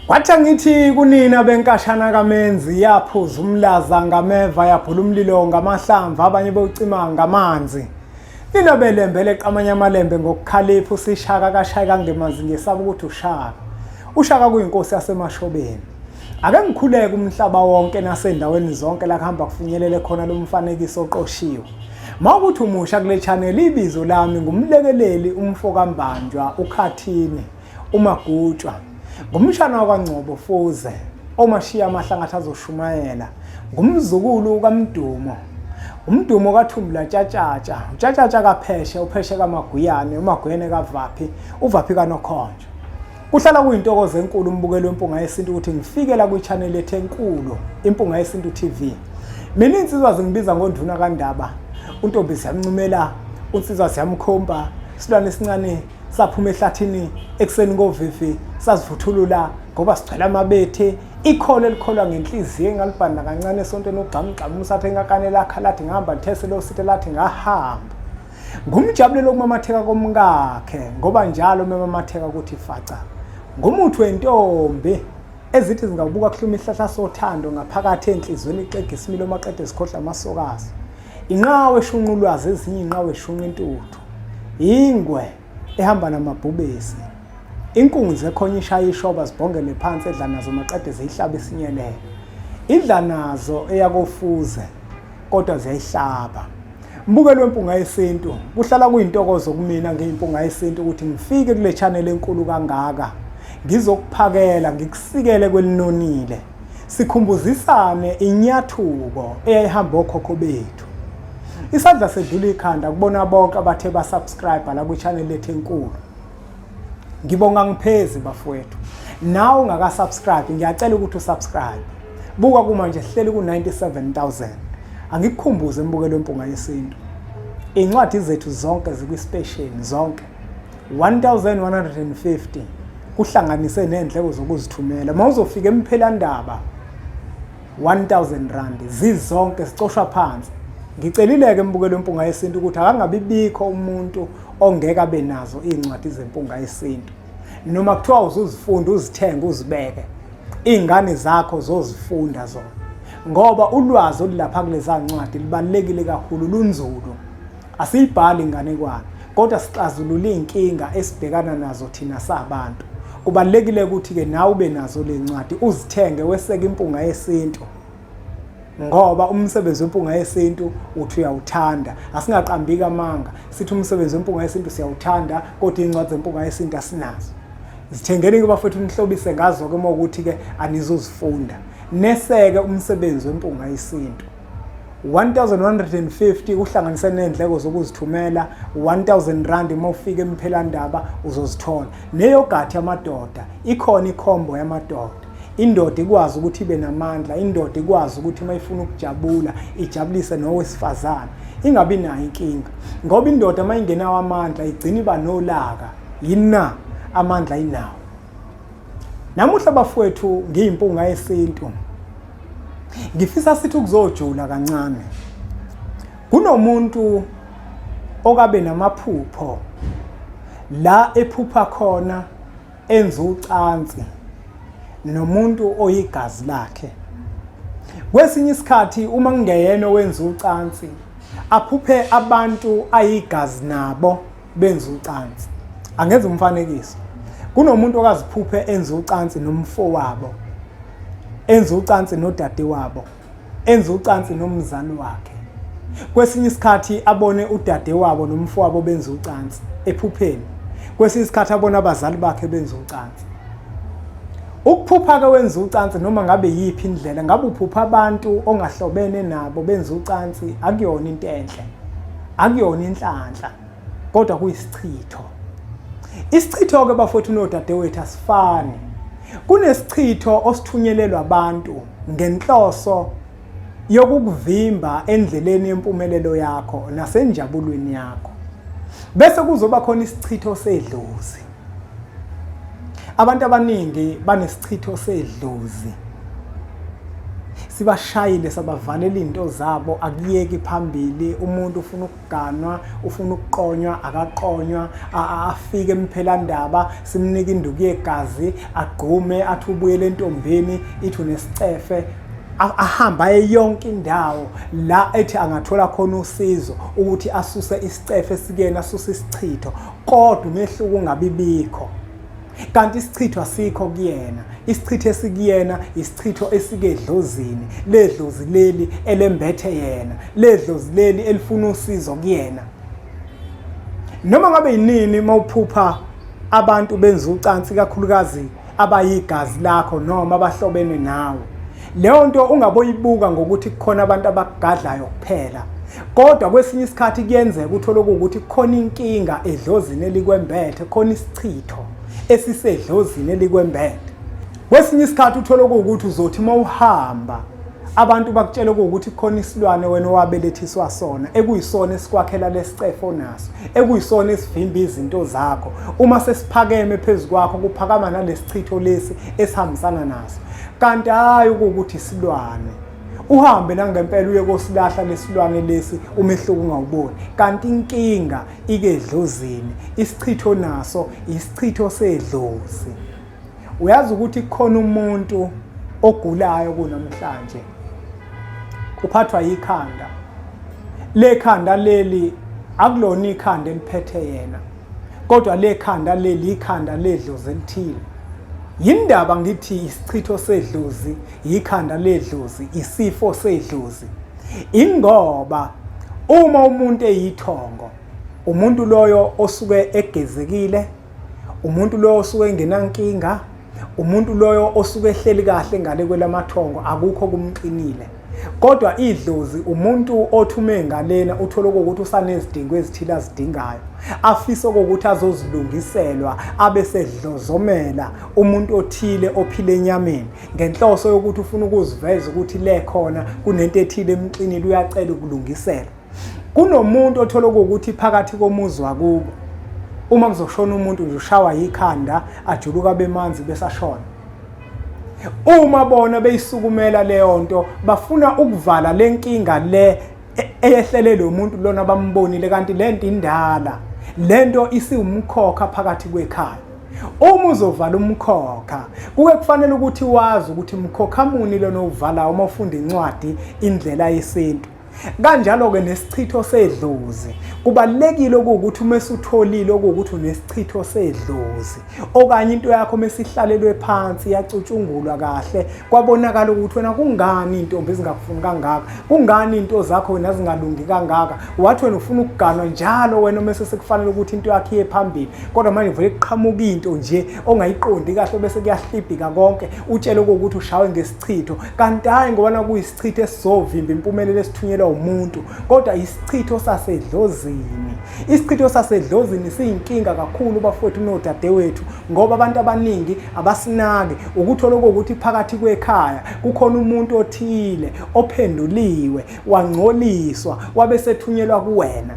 Kwathi angithi kunina benkashana kaMenzi yaphuza umlaza ngameva yabhula umlilo ngamahlamvu abanye bewucima ngamanzi. Nina belembe leqamanye amalembe ngokukhalipha usishaka kashaya kangemanzi ngesaba ukuthi ushaka. Ushaka kuyinkosi yasemashobeni. Ake ngikhuleke umhlaba wonke nasendaweni zonke la kuhamba kufinyelele khona lo mfanekiso oqoshiwe. Mawukuthi umusha kule channel ibizo lami ngumlekeleli umfo kaMbanjwa uKhathini. UMagutshwa ngumshana wakwaNgcobo Fuze omashiya amahlangathi azoshumayela ngumzukulu kaMdumo umdumo kaThumbula Tshatshatsha uTshatshatsha kaPheshe uPheshe kaMaguyane uMaguyane kaVaphi uVaphi kaNokhonjo Kuhlala kuyintokozo enkulu umbukeli wempunga yesintu ukuthi ngifike la kwi-channel yethu enkulu impunga yesintu TV. Mina insizwa zingibiza ngonduna kaNdaba, untombi siyancumela, unsizwa siyamkhomba, silwane esincane saphuma ehlathini ekuseni kovivi sazivuthulula ngoba sigcwele amabethe ikholo elikholwa ngenhliziyo engalibhanda kancane esontweni ugxamugxamu usathe ngakane lakha lathi ngihamba lithese lo sithe lathi ngahamba ngumjabulelo okumamatheka komkakhe ngoba njalo memamatheka ukuthi faca ngumuthi wentombi ezithi zingawubuka kuhluma isihlahla sothando ngaphakathi enhliziyweni ixega isimilo maqede zikhohlwa amasokazi Inqawe eshunqa ulwazi ezinye inqawe eshunqa intuthu. Ingwe ehamba namabhubesi. Inkunzi ekhonya ishaya ishoba zibhongele phansi edla nazo maqede ziyihlaba isinyelele. Idla nazo eyakofuze kodwa ziyayihlaba. Mbukelo wempunga yesintu kuhlala kuyintokozo kumina ngiyimpunga yesintu ukuthi ngifike kule channel enkulu kangaka ngizokuphakela ngikusikele kwelinonile. Sikhumbuzisane inyathuko eyayihamba okhokho bethu. Isandla sedlula ikhanda kubona bonke abathe basubscribe la kwi-channel lethu enkulu. Ngibonga ngiphezi bafowethu. Nawe ungaka-subscribe ngiyacela ukuthi usubscribe. Buka kumanje sihleli ku-97,000. Angikukhumbuze embukelo wempunga yesintu. Iy'ncwadi zethu zonke zikwi-special zonke. 1150 kuhlanganise nendleko zokuzithumela. Uma uzofika emphelandaba 1000 rand zizonke zicoshwa phansi. Ngicelile-ke mbukelo wempunga yesintu ukuthi akangabi bikho umuntu ongeke abe nazo iy'ncwadi zempunga yesintu. Noma kuthiwa uzuzifunda uzithenge uzibeke, iy'ngane zakho zozifunda zona ngoba ulwazi olulapha kuleza ncwadi lubalulekile kakhulu, lunzulu. Asiyibhali inganekwane kodwa sixazulula iy'nkinga esibhekana nazo thina sabantu. Kubalulekile ukuthi-ke nawe ube nazo le ncwadi uzithenge weseke impunga yesintu ngoba umsebenzi wempunga yesintu uthi uyawuthanda. Asingaqambiki amanga sithi umsebenzi wempunga yesintu siyawuthanda kodwa iy'ncwadi zempunga yesintu asinazo. Zithengeni-ke bafethu nihlobise ngazo-ke uma ukuthi-ke anizuzifunda. Neseke umsebenzi wempunga yesintu. 1150 kuhlanganise nendleko zokuzithumela 1000 rand uma ufika emphelandaba uzozithola neyogathi yamadoda ikhona ikhombo yamadoda indoda ikwazi ukuthi ibe namandla indoda ikwazi ukuthi uma ifuna ukujabula ijabulise nowesifazane ingabi nayo inkinga ngoba indoda uma ingenawo amandla igcina iba nolaka yini na amandla inawo Namuhla bafowethu ngiyimpunga yesintu. Ngifisa sithi ukuzojula kancane. Kunomuntu okabe namaphupho la ephupha khona enza ucansi nomuntu oyigazi lakhe. Kwesinye isikhathi uma kungeyena owenza ucansi aphuphe abantu ayigazi nabo benza ucansi. Angenza umfanekiso. Kunomuntu okaziphuphe enza ucansi nomfowabo, enza ucansi nodadewabo, enza ucansi nomzali wakhe. Kwesinye isikhathi abone udadewabo nomfowabo benza ucansi ephupheni. Kwesinye isikhathi abone abazali bakhe benza ucansi. Ukuphupha-ke wenza ucansi noma ngabe yiphi indlela, ngabe uphupha abantu ongahlobene nabo benza ucansi akuyona into enhle. Akuyona inhlanhla kodwa kuyisichitho. Isichitho-ke bafowethu nodadewethu asifani. Kunesichitho osithunyelelwa abantu ngenhloso yokukuvimba endleleni yempumelelo yakho nasenjabulweni yakho. Bese kuzoba khona isichitho sedlozi. Abantu abaningi banesichitho sedlozi. Sibashayile sabavalela izinto zabo, akuyeki phambili. Umuntu ufuna ukuganwa, ufuna ukuqonywa, akaqonywa, afike emphelandaba, simnike induku yegazi, agqume athi ubuyele entombini, ithi unesicefe, ahamba aye yonke indawo la ethi angathola khona usizo ukuthi asuse isicefe esikuyena, asuse isichitho, kodwa umehluko ungabibikho. Kanti isichitho asikho kuyena, isichitho esikuyena isichitho esikedlozini, ledlozi leli elembethe yena, ledlozi leli elifuna usizo kuyena. Noma ngabe yinini mawuphupha abantu benza ucansi, kakhulukazi abayigazi lakho noma abahlobene nawe, leyo nto ungaboyibuka ngokuthi kukhona abantu abakugadlayo kuphela, kodwa kwesinye isikhathi kuyenzeka uthole ukuthi kukhona inkinga edlozini elikwembethe, khona isichitho esisedlozini elikwembethe. Kwesinye isikhathi uthole ukuthi uzothi uma uhamba abantu bakutshele ukuthi kukhona isilwane wena owabelethiswa sona ekuyisona esikwakhela lesicefo naso, ekuyisona esivimba izinto zakho. Uma sesiphakeme phezu kwakho kuphakama nalesichitho lesi esihambisana naso. Kanti hhayi ukuthi isilwane uhambe nangempela uye kosilahla lesilwane lesi, umehluko ungawuboni. Kanti inkinga ikedlozini, isichitho naso isichitho sedlozi. Uyazi ukuthi kukhona umuntu ogulayo kunamhlanje, uphathwa yikhanda. Lekhanda leli akulona ikhanda eliphethe yena, kodwa lekhanda leli ikhanda ledlozi elithile. Yindaba ngithi isichitho sedlozi yikhanda ledlozi, isifo sedlozi? Ingoba uma umuntu eyithongo, umuntu loyo osuke egezekile, umuntu loyo osuke engenankinga, umuntu loyo osuke ehleli kahle ngale kwelamathongo, akukho kumqinile. Kodwa idlozi umuntu othume ngalena, uthole ukuthi usanezidingo ezithile azidingayo, afise ukuthi azozilungiselwa, abe sedlozomela umuntu othile ophila enyameni ngenhloso yokuthi ufuna ukuziveza ukuthi le khona kunento ethile emqinile, uyacela ukulungiselwa. Kunomuntu othola ukuthi phakathi komuzi wakubo uma kuzoshona umuntu nje ushawa yikhanda, ajuluka bemanzi besashona. Uma bona beyisukumela leyo nto, bafuna ukuvala lenkinga le eyehlele lo muntu lona bambonile, kanti lento indala, lento isiwumkhokha phakathi kwekhaya. Uma uzovala umkhokha, kuke kufanele ukuthi wazi ukuthi mkhokha muni lona owuvalayo uma ufunda incwadi Indlela Yesintu. Kanjalo-ke nesichitho sedlozi, kubalulekile okuwukuthi uma esutholile okuwukuthi unesichitho sedlozi okanye into yakho uma esihlalelwe phansi yacutshungulwa kahle kwabonakala ukuthi wena kungani iy'ntombi zingakufuni kangaka, kungani iy'nto zakho wena zingalungi kangaka, wathi wena ufuna ukuganwa njalo wena uma sekufanele ukuthi into yakho iye phambili, kodwa manje vele kuqhamuka into nje ongayiqondi kahle bese kuyahlibhika konke, utshele ukuthi ushawe ngesichitho, kanti hhayi ngoba nakuyisichitho esizovimba impumelelo esithunyelwa umuntu, kodwa isichitho sasedlozini. Isichitho sasedlozini siyinkinga kakhulu bafowethu nodadewethu, ngoba abantu abaningi abasinaki ukuthola ukuthi phakathi kwekhaya kukhona umuntu othile ophenduliwe wangcoliswa wabe sethunyelwa kuwena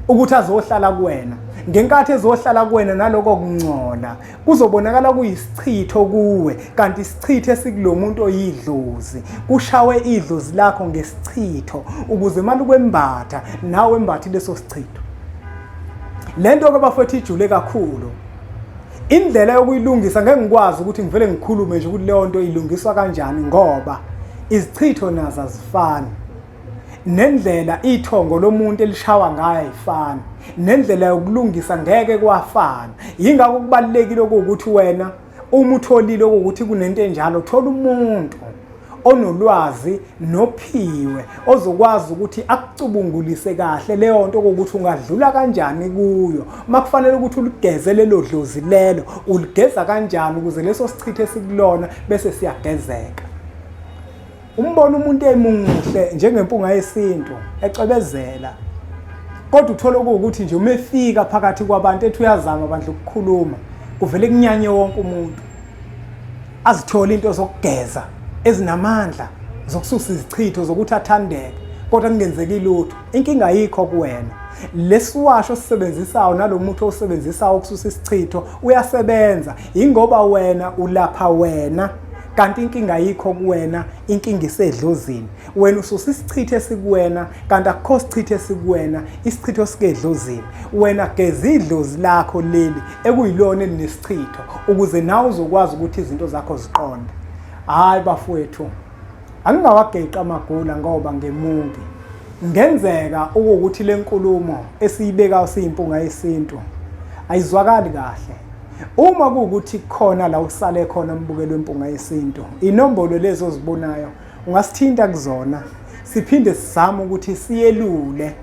ukuthi azohlala kuwena. Ngenkathi ezohlala kuwena naloko kungcola kuzobonakala kuyisichitho kuwe, kanti isichitho esikulomuntu oyidlozi, kushawe idlozi lakho ngesichitho ukuze malukwembatha nawe wembathe leso sichitho. Lento ke bafowethu ijule kakhulu. Indlela yokuyilungisa ngeke ngikwazi ukuthi ngivele ngikhulume nje ukuthi leyo nto ilungiswa kanjani, ngoba izichitho nazo azifani, nendlela ithongo lomuntu elishawa ngayo ayifani, nendlela yokulungisa ngeke kwafana. Yingakho kubalulekile ukuthi wena uma utholile ukuthi kunento enjalo, thola umuntu onolwazi nophiwe ozokwazi ukuthi akucubungulise kahle leyo nto ukuthi ungadlula kanjani kuyo. Uma kufanele ukuthi uligeze lelo dlozi lelo, uligeza kanjani ukuze leso sichitho esikulona bese siyagezeka. Umbona umuntu emuhle njengempunga yesintu ecwebezela, kodwa uthole ukuthi nje uma efika phakathi kwabantu ethi uyazama bandla ukukhuluma, kuvele kunyanye wonke umuntu, azithole into zokugeza ezinamandla zokususa izichitho zokuthi athandeke, kodwa kungenzeki lutho. Inkinga ayikho kuwena. Lesiwasho osisebenzisayo nalomuthi owusebenzisayo ukususa isichitho uyasebenza, ingoba wena ulapha wena Kanti inkinga ayikho kuwena, inkinga isedlozini. Wena ususa isichitho esikuwena, kanti akukho sichitho esikuwena, isichitho sikedlozini. Wena geza idlozi lakho leli ekuyilona elinesichitho ukuze nawe uzokwazi ukuthi izinto zakho ziqonde. Hayi bafowethu, angingawageqi amagula ngoba ngemubi. Ngenzeka ukuthi le nkulumo esiyibekayo siyimpunga yesintu ayizwakali kahle. Uma kuwukuthi kukhona la usale khona mbukelo wempunga yesintu, inombolo lezi ozibonayo ungasithinta kuzona siphinde sizame ukuthi siyelule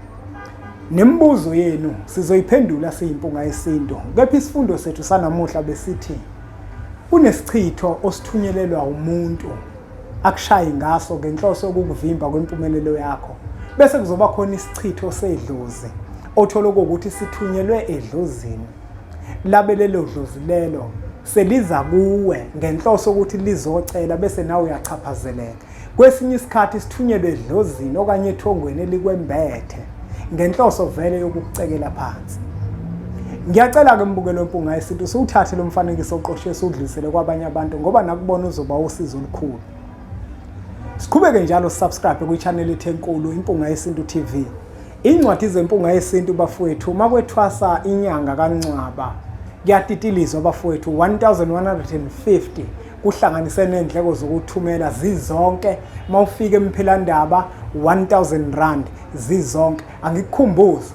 nemibuzo yenu sizoyiphendula siyimpunga yesintu. Kepha isifundo sethu sanamuhla besithi kunesichitho osithunyelelwa umuntu akushaye ngaso ngenhloso yokukuvimba kwempumelelo yakho, bese kuzoba khona isichitho sedlozi othola ukuthi sithunyelwe edlozini, labe lelo dlozi lelo seliza kuwe ngenhloso ukuthi lizocela, bese nawe uyachaphazeleka. Kwesinye isikhathi sithunyelwe edlozini okanye ethongweni elikwembethe ngenhloso vele yokukucekela phansi. Ngiyacela-ke mbukelo wempunga yesintu siwuthathe lo mfanekiso oqoshiwe siwudlulisele kwabanye abantu ngoba nakubona uzoba usizo olukhulu. Siqhubeke njalo subscribe kwi-channel ethu enkulu Impunga Yesintu TV. Incwadi zempunga yesintu bafowethu uma kwethwasa inyanga kaNcwaba kuyatitilizwa bafowethu 1150 kuhlanganise nendleko zokuthumela zizonke. Uma ufika emphelandaba 1000 rand zizonke. Angikukhumbuze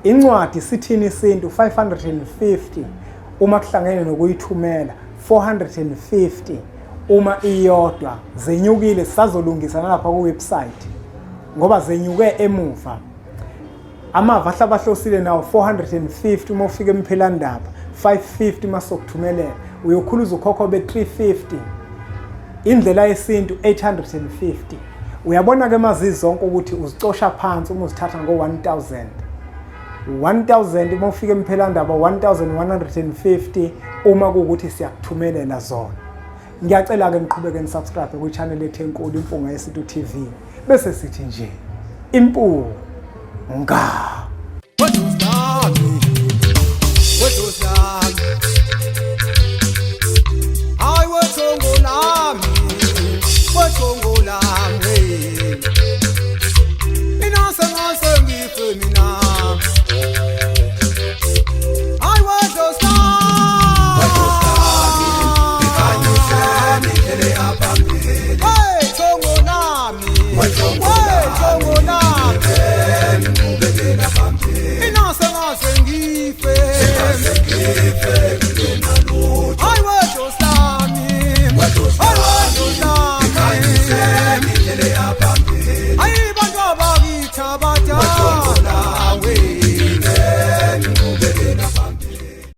incwadi sithini isintu 550 uma kuhlangene nokuyithumela, 450 uma iyodwa. Zenyukile, sisazolungisa nalapha ku-website ngoba zenyuke emuva. Amava ahlabahlosile nawo 450 uma ufika emphelandaba, 550 uma sokuthumelela. Uyokhuluza ukhokho be-350, indlela yesintu 850. Uyabona-ke mazizonke ukuthi uzicosha phansi uma uzithatha ngo-1000 1000 uma ufika emphelandaba, 1150 uma kuwukuthi siyakuthumelela zona. Ngiyacela-ke niqhubeke nisubscribe kwi-channel ethu enkulu Impunga Yesintu TV, bese sithi nje impunga.